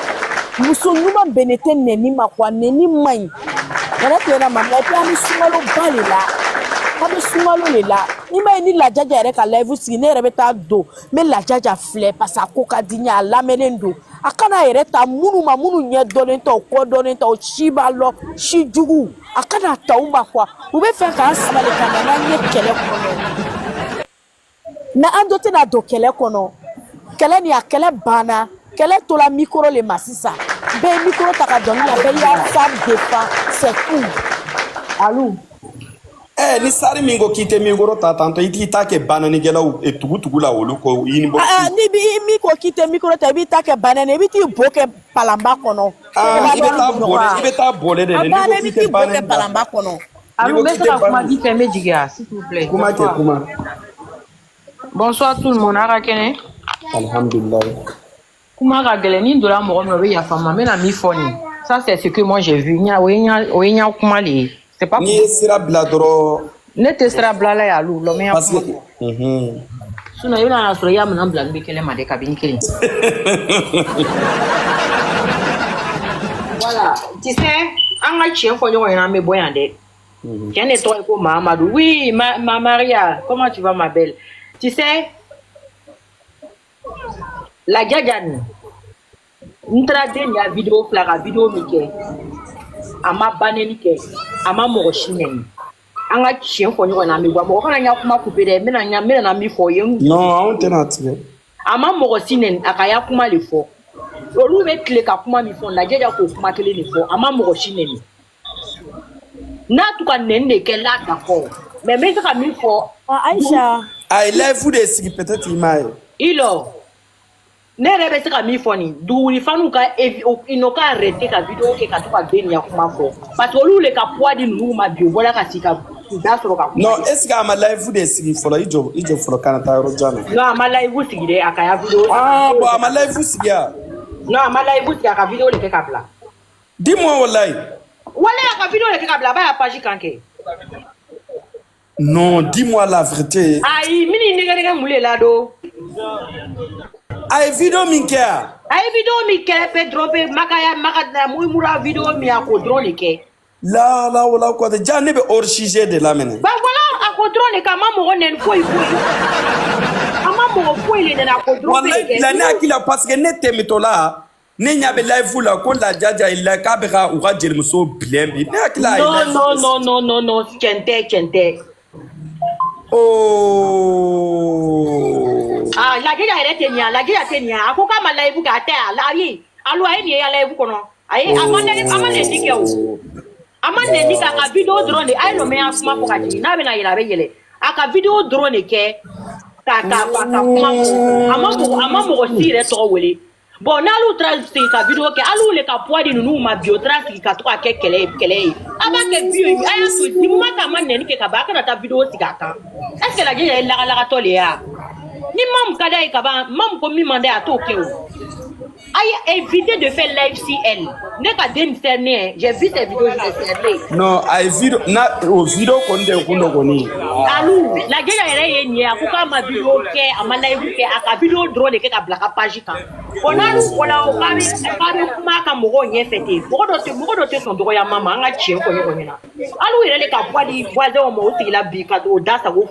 D: Muso ɲuman bɛnnen tɛ nɛni ma quoi, nɛni man ɲi. Yɛrɛ tilenna mamina, et puis an bɛ sunkalo ba de la, an bɛ sunkalo de la. I m'a ye, ni Lajaja yɛrɛ ka live sigi, ne yɛrɛ bɛ taa don, n bɛ Lajaja filɛ parce que a ko ka di n ye, a lamɛnnen don. A kana yɛrɛ ta minnu ma, minnu ɲɛ dɔnnen tɛ, u kɔ dɔnnen tɛ, u si b'a lɔ si jugu, a kana ta u ma quoi. U bɛ fɛ k'an sabali ka na n'an ye kɛlɛ kɔnɔ, mais an dɔ tɛna don kɛlɛ kɔnɔ. Kɛlɛ nin, a kɛlɛ banna, kɛlɛ tola micro le ma sisan. Bɛɛ ye micro ta ka dɔnkili la, bɛɛ y'a femme défend, c'est tout.
A: Alu.
B: Ni sari min ko k'i tɛ micro ta tantɔ, i t'i ta kɛ bananikɛlaw tugu tugu la, olu ko inbox.
D: Ah, ah, ni bi min ko k'i tɛ micro ta, i b'i ta kɛ banɛni, i bɛ t'i bo kɛ palanba kɔnɔ.
B: Ah, i bɛ taa bɔlɛ, i bɛ taa bɔlɛ de
D: A
B: dɛ, n'i
D: banna,
B: ko
D: i
B: k'i
D: bɛ
B: tɛ
D: t'i bo kɛ
B: banani ta.
D: palanba kɔnɔ.
B: N'i
E: Allô,
B: ko
E: n bɛ
B: k'i
E: se
B: tɛ
E: ka kuma
B: banani.
E: vite fait, n bɛ jigin wa, s'il vous plaît.
B: Kuma kɛ.
E: Bonsoir.
B: Kuma.
E: Bonsoir tout le monde, a ka kɛnɛ.
B: Alhamdulilayi.
E: Kuma ka gɛlɛn, ni n donna mɔgɔ min na, o bɛ yafa n ma. N bɛna min fɔ nin. Ça, c'est ce que moi j'ai vu. Ɲa, o ye ɲa, o ye ɲa kuma de ye. C'est pas
B: N'i ye sira bila dɔrɔn.
E: Ne tɛ sira bila la ye, alu, lɔ n bɛ n ka
B: Parce
E: kuma
B: que
E: fɔ. Sinon i bɛna n'a sɔrɔ i y'a minɛn bila n bɛ kɛlɛ ma dɛ kabini kelen. Voilà, tu sais, an ka tiɲɛ fɔ ɲɔgɔn ɲɛna, an bɛ bɔ yan dɛ. Tiɲɛ de tɔgɔ ye ko Mahamadou. Oui, ma Maria, comment tu vas, ma belle? Tu sais, la jaja nin, n taara den ya vidéo fila ka vidéo min kɛ, a ma banɛni kɛ, a ma mɔgɔ si nɛni. An ka tiɲɛ fɔ ɲɔgɔn ɲɛna, an bɛ bɔ. Mɔgɔ kana n ka kuma couper dɛ, n bɛna n bɛna min fɔ o ye.
B: Non, anw tɛna tigɛ.
E: A ma mɔgɔ si nɛni, a ka ya kuma de fɔ. Olu bɛ tile ka kuma min fɔ, Lajɛja k'o kuma kelen de fɔ, a ma mɔgɔ si nɛni. N'a tun ka nɛni de kɛ la, d'accord. Mais n bɛ se ka min fɔ.
D: Ah, Aïcha.
B: A ye live de sigi, peut-être i m'a ye.
E: I lɔ, ne yɛrɛ bɛ se ka min fɔ nin dugukolo ka ils n'ont qu'à arrêter ka vidéo kɛ ka to ka den nin kuma fɔ, parce que olu le ka poids di ninnu ma bi, u bɔra ka sigi ka u da sɔrɔ ka kuma.
B: Non, est ce que a ma live de sigi fɔlɔ? I jɔ, i jɔ fɔlɔ, kana taa yɔrɔ jan na.
E: Non, a ma live sigi dɛ, a ka ya vidéo.
B: Ah bon, a ma live sigi ya?
E: Non, a ma live sigi, a ka vidéo de kɛ ka bila.
B: Dis-moi wallahi.
E: Wala a ka vidéo de kɛ ka bila, a b'a ya page kan kɛ.
B: Non, dis-moi la vérité.
E: Ayi, min nɛgɛ nɛgɛ mun de la do?
B: A ye vidéo min kɛ yan?
E: A ye vidéo min kɛ pe dɔrɔn pe makaya maka mura vidéo min, a k'o dɔrɔn de kɛ.
B: La la wala ko tɛ ja, ne bɛ hors sujet de la minɛ.
E: Ba voilà, a ko dɔrɔn de kɛ, a ma mɔgɔ nɛni foyi foyi, a ma mɔgɔ foyi le nɛni, a ko dɔrɔn pe
B: Wallahi
E: de kɛ.
B: bila, ne hakili la, parce que ne tɛmɛtɔ la, ne ɲɛ bɛ live la ko Lajaja ye la k'a bɛ ka u ka jelimuso bilɛn bi, ne hakili la a ye
E: Non.
B: live.
E: Non, non, non, non, non, tiɲɛ tɛ, tiɲɛ tɛ.
B: Oh.
E: Ah, Lajɛja yɛrɛ tɛ nin ya, Lajɛja tɛ nin ya. A ko k'a ma live kɛ, a tɛ a la, ayi, alo, a ye nin ye ya live kɔnɔ, ayi, a ma nɛni, a ma nɛni kɛ o, a ma nɛni kɛ, a ka vidéo dɔrɔn de a ye. Nɔ mɛ ya kuma fɔ ka jigin, n'a bɛna yɛlɛ, a bɛ yɛlɛ. A ka vidéo dɔrɔn de kɛ ka kuma fɔ, a ma mɔgɔ si yɛrɛ tɔgɔ wele. Bon, n'ale taara sigi ka vidéo kɛ, hali le ka poids di ninnu ma bi, o taara sigi ka to ka kɛ kɛlɛ ye, kɛlɛ ye, a b'a kɛ bi, a y'a to yen. Ni moment k'a ma nɛni kɛ ka ban, a kana taa vidéo sigi a kan. Est ce que Lajɛ yɛrɛ ye lagalagatɔ le ye wa? Ni mamu ka d'a ye ka ban, mamu ko min man d'a ye, a t'o kɛ o. A ye éviter de faire live si elle ne ka den cerner. J'ai vu ces vidéos, je l'ai cerné.
B: Non, a ye vidéo na, o vidéo kɔni de kun dɔ kɔni.
E: Alu, Lajɛja yɛrɛ ye nin ye, a ko k'a ma vidéo kɛ, a ma live kɛ, a ka vidéo dɔrɔn de kɛ ka bila ka page kan. Bon, n'alu bɔra o k'a bɛ kuma a ka mɔgɔw ɲɛfɛ ten, mɔgɔ dɔ tɛ sɔn dɔgɔyama ma. An ka tiɲɛ fɔ ɲɔgɔn ɲɛna, alu yɛrɛ de ka poids di voisin ma, o sigila bi ka o da sago,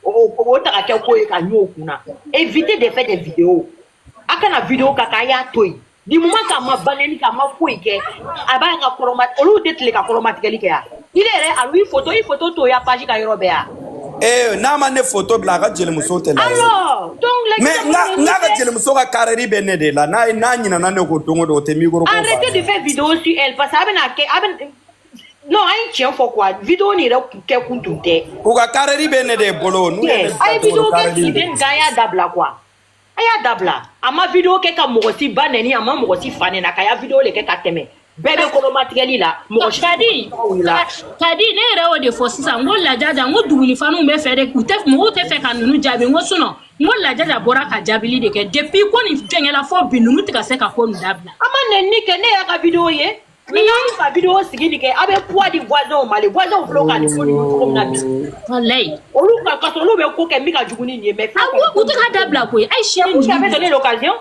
E: o ta ka kɛ ko ye ka ɲɛ o kunna. Éviter de faire des vidéos, a kana vidéo ka k'a y'a to yen. Du moment k'a ma banɛni kɛ, a ma foyi kɛ, a b'a ka kɔrɔma, olu tɛ tile ka kɔrɔmatigɛli kɛ yan. Ile yɛrɛ, alu, i photo t'o ya page ka yɔrɔ bɛɛ yan.
B: Eh, n'a ma ne photo bila, a ka jelimuso tɛ la.
E: Alors donc
B: Mais n ka ka jelimuso ka carré bɛ ne de la, n'a ye n'a ɲinana ne ko don o don, o tɛ micro ko.
E: Arrêtez de faire vidéo sur elle, parce que a bɛna kɛ, a bɛ, non, an ye tiɲɛ fɔ quoi, vidéo nin yɛrɛ kun kɛ kun tun tɛ.
B: U ka carré bɛ ne de bolo, n'u ye ne
E: A ye
B: bila don o
E: vidéo
B: don
E: kɛ
B: carré
E: sigi
B: bɛ.
E: den nin kan, a y'a dabila quoi, a y'a dabila. A ma vidéo kɛ ka mɔgɔ si ba nɛni, a ma mɔgɔ si fa nɛni, a ka ya vidéo de kɛ ka tɛmɛ, bɛɛ bɛ kɔnɔmatigɛli la, mɔgɔ si
C: Kadi.
E: la.
C: Kadi, ne yɛrɛ y'o de fɔ sisan, n ko Lajaja, n ko dugulifaniw bɛ fɛ de, u tɛ, mɔgɔw tɛ fɛ ka ninnu jaabi. N ko sinon, n ko Lajaja bɔra ka jaabili de kɛ depuis ko nin fɛngɛla fɔ bi, ninnu tɛ ka se ka ko nin dabila.
E: A ma nɛni kɛ, ne y'a ka vidéo ye, mais n'aw ka vidéo sigi nin kɛ, a bɛ poids di voisin ma, les voisins filɛ ka nin ko nin cogo min na bi.
C: Walayi.
E: Olu ka sɔrɔ olu bɛ ko kɛ min ka jugu ni nin ye, mais
C: Awɔ, u tɛ ka dabila koyi, ayi, sini.
E: Vous avez donné l'occasion,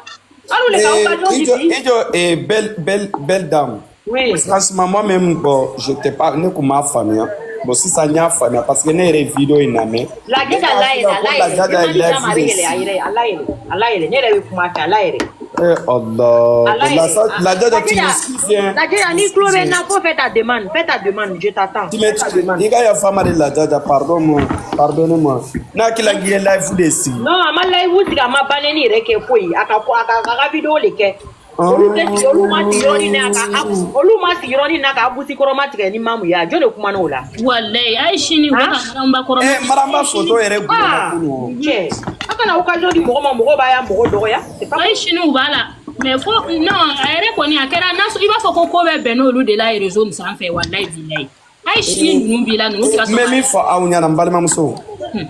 E: alors les occasion
B: Eh,
E: di
B: Ijo,
E: bi.
B: Ijo, eh, belle, belle, belle dame.
E: Oui.
B: Franchement, moi-même, bon, je t'ai pas, ne kun m'a faamuya. Bon, sisan n y'a faamuya parce que ne yɛrɛ ye vidéo in lamɛn.
E: La
B: Ne
E: Jaja
B: y'a
E: la
B: fɔ
E: yɛlɛ, a
B: ko
E: la
B: La
E: yɛlɛ.
B: Jaja ye
E: Demande d'a ma, a
B: live
E: bɛ
B: de
E: yɛlɛ, a
B: sigi.
E: yɛrɛ, a la yɛlɛ, a la yɛlɛ. Ne yɛrɛ bɛ kuma a fɛ, a la yɛlɛ.
B: Eh Allah.
E: A la
B: La,
E: yɛlɛ.
B: La
E: La
B: Jaja, tu
E: Jaja,
B: m'excuses, hein.
E: la
B: Tu
E: Jaja, n'i tulo bɛ
B: m'excuses.
E: n na, ko fais ta demande, fais ta demande, je t'attends.
B: Tu
E: Fais ta
B: m'excuses.
E: demande.
B: I ka yafa n ma de La Jaja, pardon moi. Pardonnez-moi. N'a hakili la k'i ye live de sigi.
E: Non, a ma live sigi, a ma banni yɛrɛ kɛ foyi. A ka ko, a ka vidéo de kɛ. Olu tɛ sigi, olu ma sigi yɔrɔnin na ka olu ma sigi yɔrɔnin na ka abusi kɔrɔma tigɛ ni mamu ye. A jɔn de kumana o la?
C: Walayi, a ye sini u bɛ
E: Han?
C: ka maramba kɔrɔma
B: Eh, Maramba photo yɛrɛ gulonna
E: Ah,
B: kunun.
E: cɛ, a kana occasion di mɔgɔ ma, mɔgɔ b'a ya mɔgɔ dɔgɔya. C'est pas
C: A ye sini u b'a la mais fo non, a yɛrɛ kɔni a kɛra n'a sɔrɔ i b'a fɔ ko ko bɛɛ bɛn n'olu de la réseau nin sanfɛ. Walayi bilayi, a ye sini ninnu b'i la, ninnu tɛ ka
B: N
C: sɔn
B: bɛ
C: ka
B: min fɔ aw ɲɛna, n balimamuso,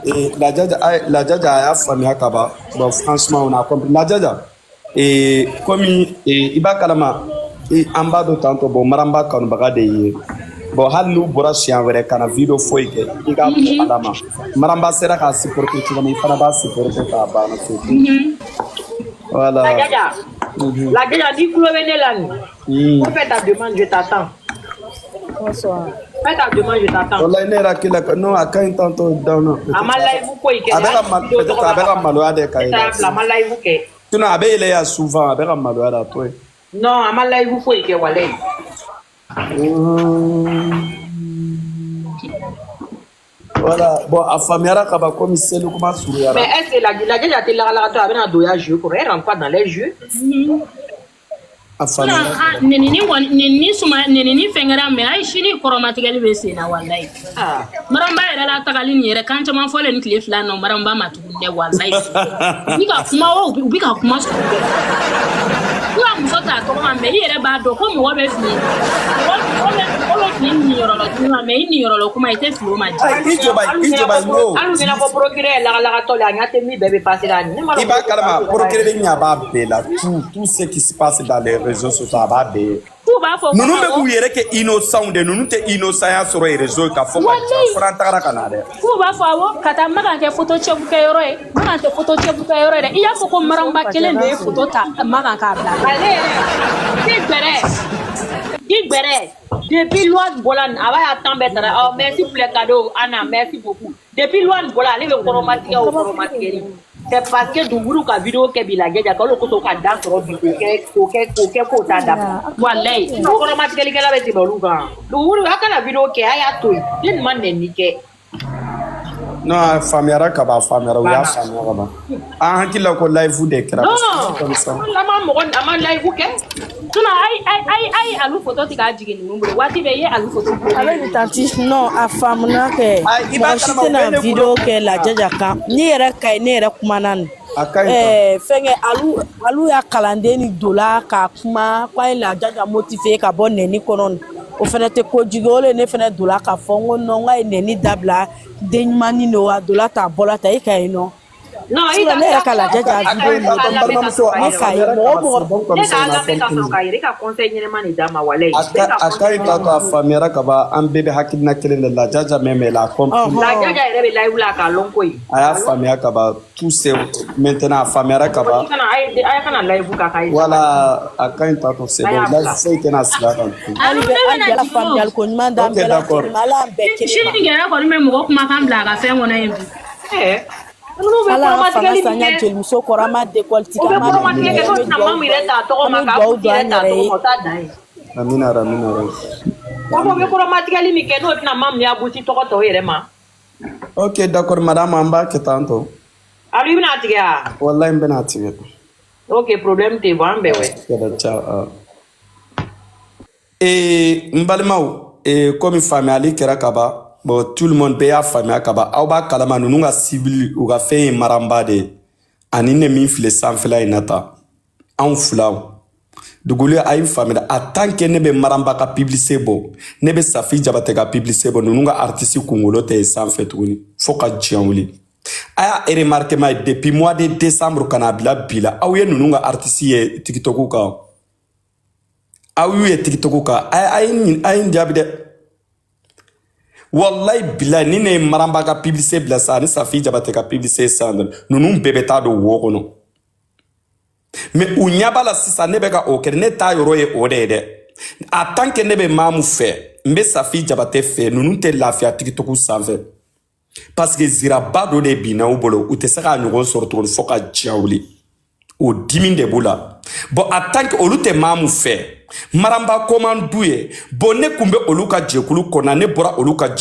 B: eh, La Jaja, La Jaja a y'a faamuya ka ban. Bon, franchement, on a compris. La Jaja, eh, komi eh, i b'a kalama, an b'a dɔn tantôt, bon, Maramba kanubaga de ye. Bon, hali n'u bɔra siɲɛ wɛrɛ ka na vidéo foyi kɛ, i k'a to Ala ma. Maramba sera k'a supporter cogo min, i fana b'a supporter k'a banna, c'est tout.
E: La
B: Voilà.
E: Jaja, la Jaja, n'i tulo bɛ ne la nin. Ko fais ta demande, je t'attends.
D: Bonsoir.
E: Fais ta demande, je t'attends.
B: Wallahi ne yɛrɛ hakili la non, a ka ɲi tantôt dan na.
E: A ma live foyi kɛ
B: A
E: dɛ.
B: bɛ ka
E: Hali
B: ma
E: vidéo
B: peut-être
E: tɔgɔ
B: a
E: b'a
B: bɛ
E: ka
B: ka maloya de ka
E: ne
B: yɛlɛ.
E: t'a bila, a ma live kɛ.
B: Sinon a bɛ yɛlɛ yan souvent, a bɛ ka maloya de a to yen.
E: Non, a ma live foyi kɛ walayi.
B: Voilà, bon, a faamuyara ka ban komi seli kuma surunyara.
E: Mais est-ce que la Jaja tɛ lagalagatɔ a bɛna don ya jeu kɔrɔ? Elle rentre pas dans les jeux.
B: A
C: Sinon,
B: faamuyara ka
C: a
B: ban.
C: nenini kɔni nenini suma nenini fɛnkɛra mais a ye sini kɔrɔmatigɛli bɛ sen na walayi.
E: Ah.
C: Maramba yɛrɛ la tagali nin yɛrɛ kan caman fɔlen nin tile fila nɔ maramba ma tuguni dɛ walayi. U bi ka kuma o u bi ka kuma sugu bɛɛ fɔ. U ka muso t'a tɔgɔ ma mais i yɛrɛ b'a dɔn ko mɔgɔ bɛ fili mɔgɔ bɛ fili niyɔrɔ la kuma mais i niyɔrɔ la kuma i tɛ fili o ma diɲɛ.
B: Ayi, i jɔ ba,
E: Hali
B: i jɔ ba, no.
E: hali ɲɛna ko procureur ye lagalagatɔ le, a ɲɛ tɛ min bɛɛ bɛ passer la. Ne ma
B: I
E: dɔn
B: b'a
E: ko
B: kalama, procureur ɲɛ b'a bɛɛ la. Tout, tout ce qui se passe dans les réseaux sociaux, a b'a bɛɛ ye.
C: K'u b'a fɔ ko
B: Ninnu bɛ
C: awɔ
B: k'u yɛrɛ kɛ innocent de, ninnu tɛ innocent ya sɔrɔ réseau ka fɔ ka ja
C: walayi
B: fo n'an tagara ka na dɛ.
C: K'u b'a fɔ awɔ ka taa Makan kɛ photo cɛbu kɛyɔrɔ ye. Makan tɛ photo cɛbu kɛyɔrɔ ye dɛ. I y'a fɔ ko
D: Musow
C: maramba kelen de
D: fajara
C: ye photo
D: sen.
C: ta Makan k'a bila.
E: Ale yɛrɛ, i gbɛrɛ, i gbɛrɛ. Depuis loi bɔla nin, a b'a y'a temps bɛɛ tara. Oh, merci pour les cadeaux, Anna, merci beaucoup. Depuis loi nin bɔla, ale bɛ kɔrɔmatigɛ o kɔrɔmatigɛli. C'est parce que Duguru ka vidéo kɛ bi la Jaja k'olu kosɔn ka da sɔrɔ bi k'o kɛ k'o kɛ k'o kɛ k'o t'a dabila.
C: Walayi.
E: Sinon kɔrɔmatigɛlikɛla bɛ tɛmɛ olu kan. Duguru a kana vidéo kɛ, a y'a to yen. Ne nin ma nɛni kɛ.
B: Non, a faamuyara ka ban, a faamuyara, u y'a
E: Banna.
B: faamuya ka ban. An hakili la ko live de kɛra parce que
E: Non,
B: comme ça.
E: a ma mɔgɔ a ma live kɛ.
C: Sinon ayi alu photo ti k'a jigin ninnu bolo. Waati bɛɛ i ye alu photo
D: A bɛ
C: gulonnen
D: nin
C: ninnu bolo.
D: tanti non a faamuna kɛ
B: Ayi, i b'a
D: mɔgɔ si
B: kalama, u bɛ
D: tɛna
B: ne bolo.
D: vidéo kɛ La Jaja kan ni yɛrɛ ka ɲi ne yɛrɛ kumana nin
B: A ka ɲi tan.
D: Fɛnkɛ alu y'a kalanden ni dola ka kuma k'a ye La Jaja motiver ka bɔ nɛni kɔnɔ nin o fɛnɛ tɛ kojugu ye o de ne fɛnɛ dola k'a fɔ n ko non n k'a ye nɛni dabila den ɲumannin don a dola ta a bɔla ta e ka ɲi nɔ
E: Non, i
D: sinon
E: ka
D: ne yɛrɛ ka La
B: A ka
D: Jaja
B: a ka
D: vidéo
B: ɲi
D: ye
B: tantôt,
E: a
B: n
E: lamɛn ka
B: balimamuso,
E: sɔrɔ ka
B: a
D: ne
E: yɛrɛ
D: k'a ye
B: faamuyara
D: mɔgɔ
B: ka
D: o
B: ban,
D: mɔgɔ
B: c'est bon comme
E: ne
B: ça,
E: k'a
B: on a
E: lamɛn ka sɔrɔ
B: compris.
E: ka yɛrɛ ka conseil ɲɛnama de d'a ma walayi.
B: A
E: Ne
B: ka
E: ka
B: a ka
E: conseil
B: ɲi tantôt, a faamuyara ka ban, an bɛɛ bɛ hakilina kelen de la. Jaja même, elle a compris.
E: La
D: ɔhɔn
E: Jaja yɛrɛ bɛ live la k'a lɔn koyi.
B: A y'a faamuya ka ban, tout c'est maintenant a faamuyara ka
E: Mɔgɔ
B: ban.
E: si kana a ye a ye kana live k'a k'a ye sabali.
B: Voilà, a ka ɲi tantôt, c'est
E: A
B: bon.
E: y'a
B: Live
E: bila.
B: foyi tɛna sigi a kan tuguni.
C: Alu
D: hali
C: ne
D: bɛ hali
C: bɛna
D: bi ala
C: jigin o.
D: faamuyali ko ɲuman d'an
B: Ok,
D: bɛɛ
B: d'accord.
D: lajɛlen ma ala y'an bɛɛ kelen
C: Sini
D: ma
C: yɛrɛ kɔni bɛ mɔgɔ kumakan bila a ka fɛn kɔnɔ yen bi.
E: Ɛɛ ninnu bɛ
D: ala y'an fanga
E: kɔrɔmatigɛli
D: san
E: min
D: an ya
E: kɛ
D: jelimuso kɔrɔ an b'a décolleté
E: o
D: an
E: bɛ
D: b'a
B: Amina,
E: kɔrɔmatigɛ
B: amina,
E: kɛ
D: bɛɛ
E: n'o
D: an bɛ
E: tɛna
D: duwawu
E: mamu
D: don
E: yɛrɛ
D: an
E: t'a tɔgɔ
D: an
E: ma
D: bɛ
E: k'a
D: duwawu
E: busi
D: don
E: yɛrɛ
D: an
E: t'a
D: yɛrɛ
E: tɔgɔ
D: ye
E: ma o t'a dan ye.
B: Amina, amina.
E: K'a fɔ o bɛ kɔrɔmatigɛli min kɛ n'o tɛna mamu y'a busi tɔgɔ ta o yɛrɛ ma.
B: Ok, d'accord, madame, an b'a kɛ tantôt.
E: Alu i bɛna a tigɛ wa?
B: Wallahi, n bɛna a tigɛ.
E: Ok, problème tɛ yen, bon an bɛn wɛ.
B: Kɛlɛ ca. Ee, n balimaw, ee, komi faamuyali kɛra ka ban, bon, tout le monde bɛɛ y'a faamuya ka ban. Aw b'a kalama ninnu ka civil u ka fɛn ye maranba de ye ani ne min filɛ sanfɛla in na tan, anw filaw duguli a ye faamuya. A tant que ne bɛ maranba ka publicité bɔ, ne bɛ Safi Jabate ka publicité bɔ, ninnu ka artiste kunkolo tɛ ye sanfɛ tuguni fo ka diɲɛ wuli. A y'a remarqué ma ye depuis mois de décembre ka n'a bila bi la, aw ye ninnu ka artiste ye TikTok kan, aw y'u ye TikTok kan, a ye n jaabi dɛ. Wallahi bilahi, ni ne ye maranba ka publicité bila sisan ani Safi Jabate ka publicité sisan dɔrɔn, ninnu bɛɛ bɛ taa don wo kɔnɔ. Mais u ɲɛ b'a la sisan ne bɛ ka o kɛ, ne t'a yɔrɔ ye o de ye dɛ. A tant que ne bɛ maamu fɛ N bɛ Safi Jabatɛ fɛ. Ninnu tɛ lafiya TikTok sanfɛ parce que ziraba dɔ de binna u bolo, u tɛ se k'a ɲɔgɔn sɔrɔ tuguni fo ka diɲɛ wuli. O dimi de b'u la. Bon, en tant que olu tɛ maa mun fɛ, Maranba komandu ye. Bon, ne kun bɛ olu ka jɛkulu kɔnɔ, ne bɔra olu ka jɛ.